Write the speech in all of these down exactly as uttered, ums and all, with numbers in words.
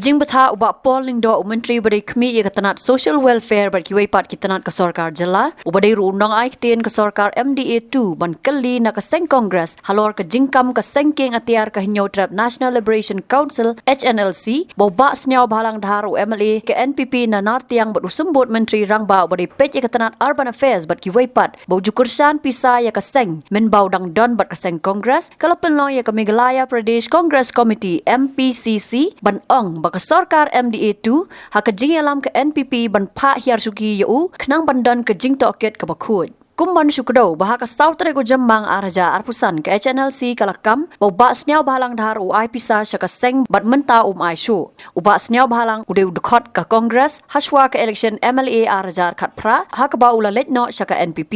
Jingbthah u Bah Paul Lyngdoh, u Myntri ba dei khmih ïa ka tnat Social Welfare bad kiwei pat ki tnat ka sorkar jylla, uba dei ruh u nongai ktien ka sorkar M D A two, ban kylli na ka seng Congress halor ka jingkam ka seng kieng atiar ka Hynñiewtrep National Liberation Council, H N L C, ba u Bah Sniawbhalang Dhar, u M L A ka N P P na Nartiang bad u Symbud Myntri Rangbah uba dei peit ïa ka tnat Urban Affairs bad kiwei pat, ba u ju kyrshan pisa ïa ka seng mynba u dang don bad ka seng Congress, ka la pynlong ïa ka Meghalaya Pradesh Congress Committee, M P C C, ban ong ba ka sorkar M D A two ha ka jingïalam ka N P P ban phah hiar shuki ïa u khnang ban don ka jingtohkit kaba khuid. Kum ban shu kdew ba ha ka saw tarik u Jymmang ar hajar arphew san ka H N L C ka la kam ba u Bah Sniawbhalang Dhar u ai pisa sha ka seng bad mynta um ai shuh. U Bah Sniawbhalang u dei u dkhot ka Congress hashwa ka election M L A ar hajar khatphra, ha kaba u la leit noh sha ka N P P.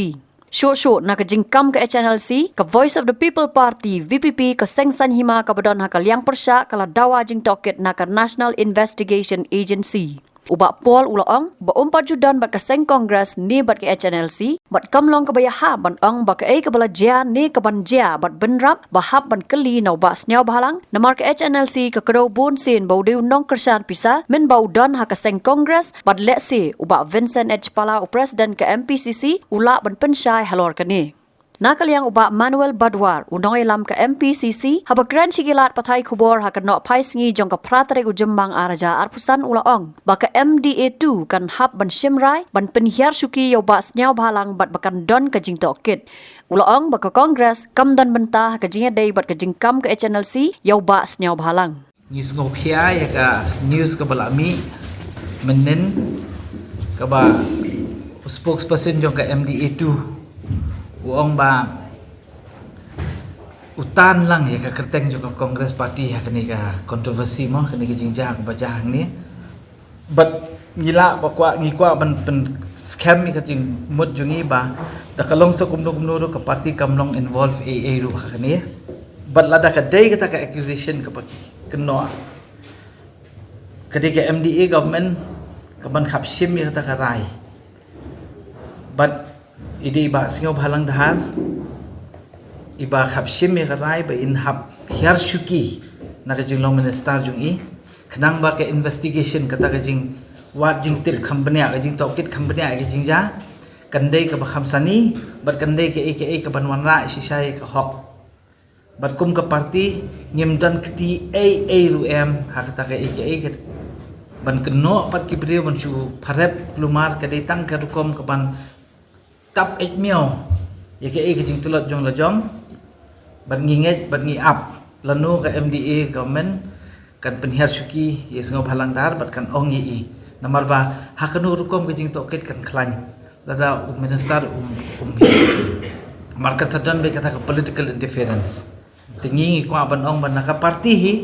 Shuh shuh na ka jingkam ka H N L C, ka Voice of the People Party, V P P, ka seng saiñ hima kaba don ha ka liang pyrshah ka la dawa jingtohkit na ka National Investigation Agency. U Bah Paul u la ong ba um pat ju don bad ka seng Congress ne bad ka H N L C, bad kam long kaba ïahap ban ong ba kaei kaba la jia ne kaban jia bad bynrap ba hap ban kylli na u Bah Sniawbhalang, namar ka H N L C ka kdew bun sien ba u dei u nongkyrshan pisa mynba u don ha ka seng Congress, bad lehse u Bah Vincent H Pala, u President ka M P C C, u lah ban pynshai halor kane. Na ka liang u Bah Manuel Badwar, u nongïalam ka M P C C, haba kren sha ki lad pathai khubor ha ka nohphai sngi jong ka phra tarik u Jymmang ar hajar arphew san u la ong ba ka M D A two kan hap ban shim rai ban pynhiar shuki ïa u Bah Sniawbhalang bad ba kan don ka jingtohkit. U la ong ba ka Congress kam don bynta ha ka jingïadei bad ka jingkam ka H N L C ïa u Bah Sniawbhalang. Ngi sngewkhia ïa ka news kaba la mih mynnin, kaba u spokesperson jong ka M D A two u ong ba u tan lang ïa ka kyrteng jong ka Congress Party ha kane ka controversy mo, kane ka jingjia kaba jia hangne. Bad ngi lah ba kwah, ngi kwah ban pynskhem ïa ka jingmut jong ngi ba da ka long sa kumno kumno ruh ka party kam long involve ei ei ruh ha kane. Bad lada ka dei kata ka accusation kaba ki kynnoh, ka dei ka M D A government kaban khap shim ïa kata ka rai. Bad i dei i Bah Sniawbhalang Dhar iba khap shim ïa ka rai ba in hap hiar shuki na ka jinglong minister jong i, khnang ba ka investigation, kata ka jingwad jingtip kham bniah, ka jingtohkit kham bniah ïa ka jingjia, kan dei kaba kham sani bad kan dei kaei kaei kaban wanrah shisha ïa ka hok. Bad kum ka party ngim don kti ei ei ruh em ha kata kaei kaei ka, ban kynnoh pat ki briew ban shu pharep, kulmar ka dei tang ka rukom kaban tap eit miaw ïa kaei ka jingtlot jong la jong. Bad ngi ngeit bad ngi ap lano ka M D A government kan pynhiar shuki ïa Sniawbhalang Dhar bad kan ong ïa i. Namar ba ha kano rukom ka jingtohkit kan khlaiñ lada u minister um, um hi. Namar kan sa don beit kata ka political interference. Te ngi ngi kwah ban ong ba na ka party hi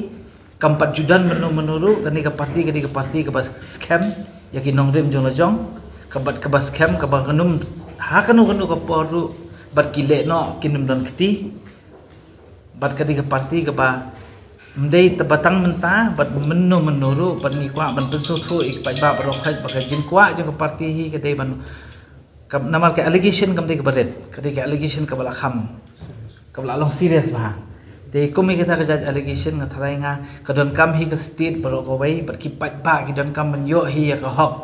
kam pat ju don mynno mynno ruh, kane ka party ka dei ka party kaba skhem ïa ki nongrim jong la jong, kaba, kaba skhem kaba kan ym ha kano kano ka por ruh bad ki leh noh kin ym don kti. Bad ka dei ka party kaba ym dei tang ba tang mynta bad mynno mynno ruh, bad ngi kwah ban pynsngewthuh ïa ki paidbah baroh khoit ba ka jingkwah jong ka party hi ka dei ban, ka, namar ka allegation kam dei kaba rit, ka dei ka allegation kaba la kham, kaba la long serious bha. Te kum ïa kata ka jait allegation nga tharai nga ka donkam hi ka state baroh kawei bad ki paidbah ki donkam ban ïoh hi ïa ka hok.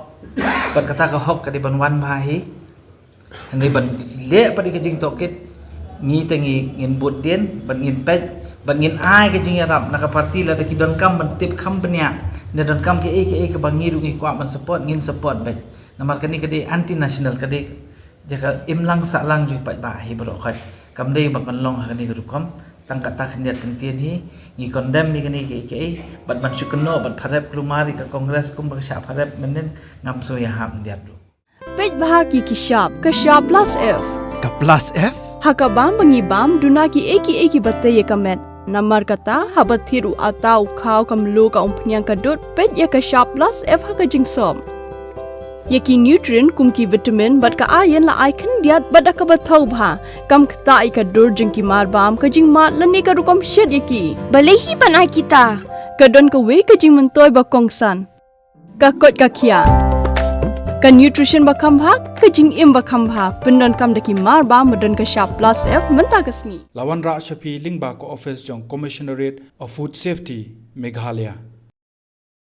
Bad kata ka hok ka dei ban wan bha hi. Hynrei ban leh pat ïa ka jingtohkit, ngi te ngi, ngin bud dien, ban ngin peit, ban ngin ai ka jingïarap na ka party lada ki donkam ban tip kham bniah, ne donkam kaei kaei kaba ngi ruh ngi kwah ban support, ngin support beit. Namar kane ka dei anti national, ka dei jaka imlang sahlang jong ki paidbah hi baroh khoit. Kam dei ba kan long ha kane ka rukom. Tang kata khyndiat kyntien hi, ngi condemn ïa kane kaei kaei, bad ban shu kynnoh bad pharep kulmar ïa ka Congress kum ba ka shah pharep mynnin, ngam sngewïahap khyndiat ruh. Peit bha ki, ki shap, ka shap plus F. Ka plus F? Ha ka bam ba ngi bam, duna kiei kiei kiba tei ïa ka met. Namar kata, haba thied u atta u khaw, ka mluh, ka umphniang, ka dud, peit ïa ka shap plus F ha ka jingsop. Ïa ki nutrient kum ki vitamin bad ka iron la ai khyndiat bad da kaba thaw bha. Kam ktah ïa ka dur jong ki mar bam, ka jingmad lane ka rukom shet ïa ki. Balei hi ban ai kita? Ka don kawei ka jingmyntoi ba kongsan. Ka koit ka khiah. Ka nutrition ba kham bha, ka jingim ba kham bha, pyndonkam da ki mar bam ba don ka shap plus F mynta ka sngi. La wanrah sha phi lyngba ka office jong Commissionerate of Food Safety, Meghalaya.